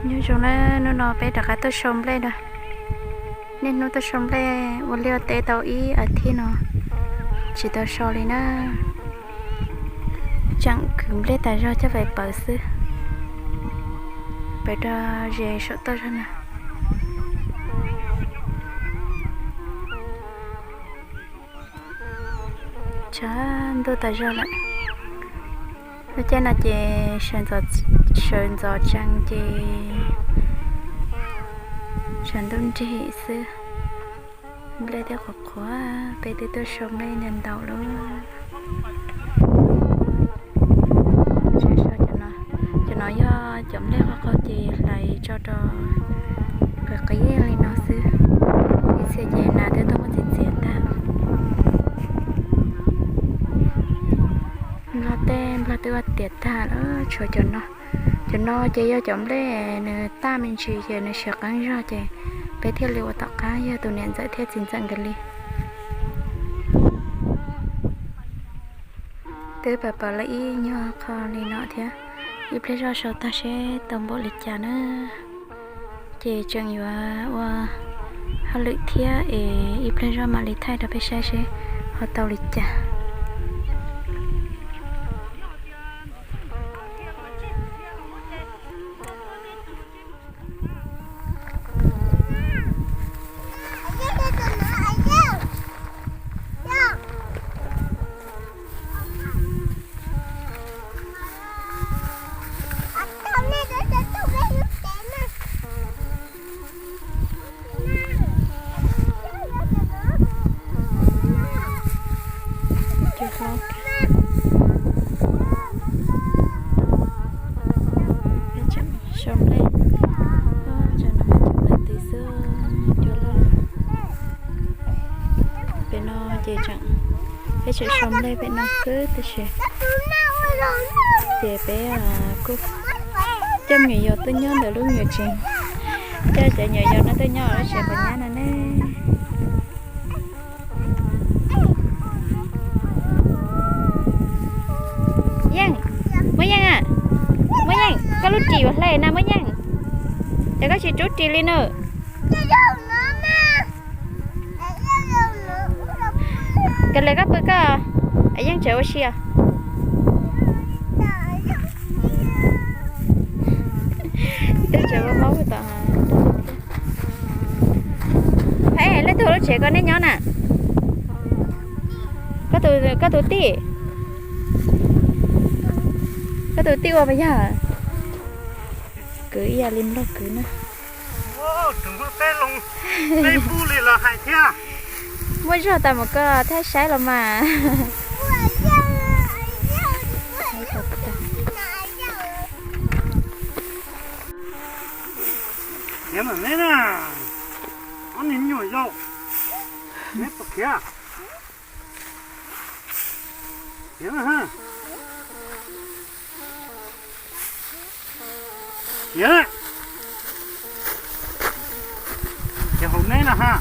Nyob zoo na, hnub no peb rov qab tuaj sau nplej na. Niaj hnub tuaj sau nplej ua liaj ua teb tau ib as thiv no tsis tau sau li na. Tseem kwv nplej tas zog coj pais pawv xwb, pawv rau ze saum toj zog na. Tshav ntuj tas zog lawm. Lub caij no ces sawv ntxov tsees ces tshav ntuj nrig xwb. Nplej thiab qhuav qhuav, peb twb tuaj sau nplej ntau ntau lawm. Cov no yog cov nplej qhov qaug ces hlais tso rau qis qis li no xwb. Ib txhia ces nas twb tuaj muab txiav txiav tag. Nplog tej nplog twb ua tiav tag lawm, tshuav cov no. Cov no ces yog cov nplej nws taj me ntsis ces nws siav qeeb zog ces peb thiaj li ua tom qab yog tus niam ntxawm thiab txiv ntxawm nkawd li. Twb pawv pawv lawm ib nyuag qho li no thiab. Ib pliag zoj sau tag seb tau npaum li cas na. Ces tseem yuav ua hauj lwm thiab es ib pliag zoj mam li thaij rau peb saib seb ho tau li cas. Sau nplej, tsam no mas cov nplej twb xwb, cov loj. Pem no ces tseem, peb tseem sau nplej pem no xwb tab sis ces peb kuj coj me nyuam yaus tuaj nyob ntawm lub me nyuam tsev, coj cov me nyuam yaus no tuaj nyob lub tsev quav nyab no ne. Yeej, Muaj Yeej a, Muaj Yeej, koj lub ris yuav hle na Muaj Yeej, ces koj tsis rub ris li na. Koj le koj pw koj, Yeej tseem ua si os. Twb tseem ua maub tom. Leej twg lub tsev koj nej nyob na? Koj tus tij, koj tus tij ua puas yog? Kwv ib yam li nplog kwv na. Muaj zog tas mus koj thaij saib los mas. Khiav mas neb na, ob niag me nyuam yaus, neb puas khiav? Khiav na ha. Khiav. Khiav hauv neb na ha.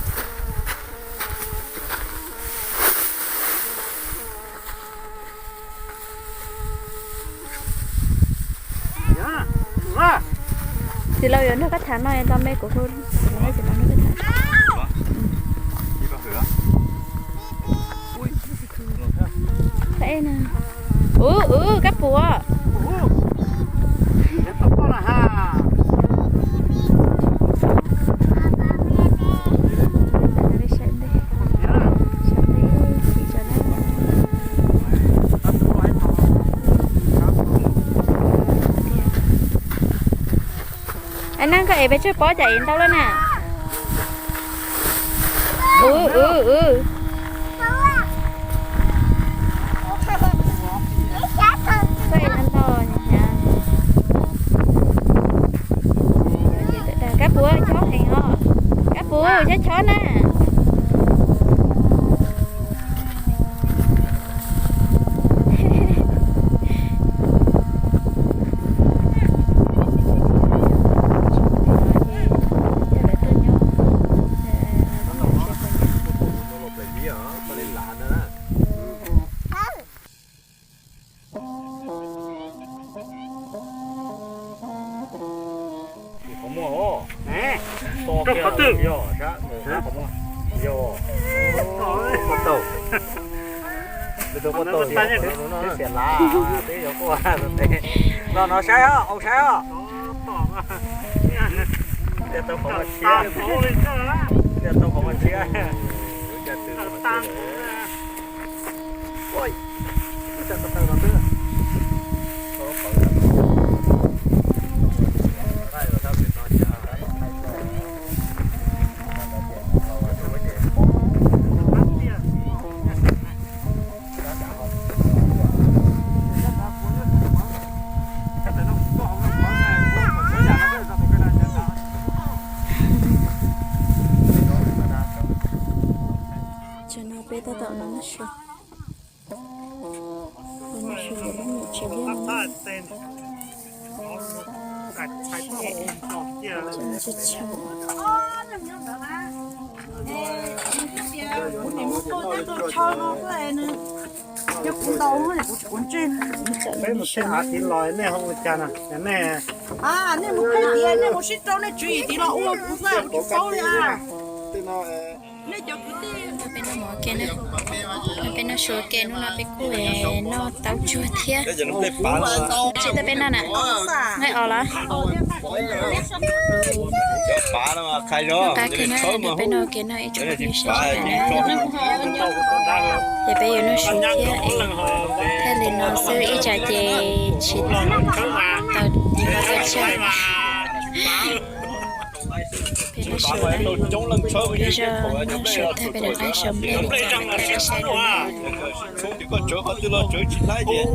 Txiv laus yuav nrog koj tham no, tau me kuv hu, txiv laus nrog koj tham. Ua, ua, kab puas. Ai Neej, koj ev pes tsawg pob cas ev ntau lawm na? Ub, ub, ub. Koj ev ntau ntau. Kab puas chob heev os. Kab puas chob chob na. Muaj os. Rau qhov twg? Yog, sab, sab qhov muag. Yog. Quaj tau. Twb quaj tau, twb xiam lav, twb yuav quaj tes. Los no saib os, ua saib os. Liaj tau qhov muag tshiab. Liaj tau qhov muag tshiab. Tam no peb tab tom los noj su, los noj su ntawm lub niam tsev liaj no. Cov no tsis tshua. Peb mus seb av tid los nej ho ua cas na, nej, nej mus qhia tias nej mus sib rau nej tswv yim tid los ua kuv xwb kuv tsis paub li. Peb noj mov ke na, peb noj su ke, hnub no peb kuj noj tau tsuag thiab. Tsis tau peb noj na, nqaij os los. Qab kawg na, peb noj ke noj ib tsoom phooj ywg sawv daws na. Ces peb yuav noj su thiab es thiaj li no xwb, ib tsam ces tsis tau, tsis tau tshaj. Peb noj su, peb zoj noj su tag peb rov qab sau nplej li cas rau nej saib dua na.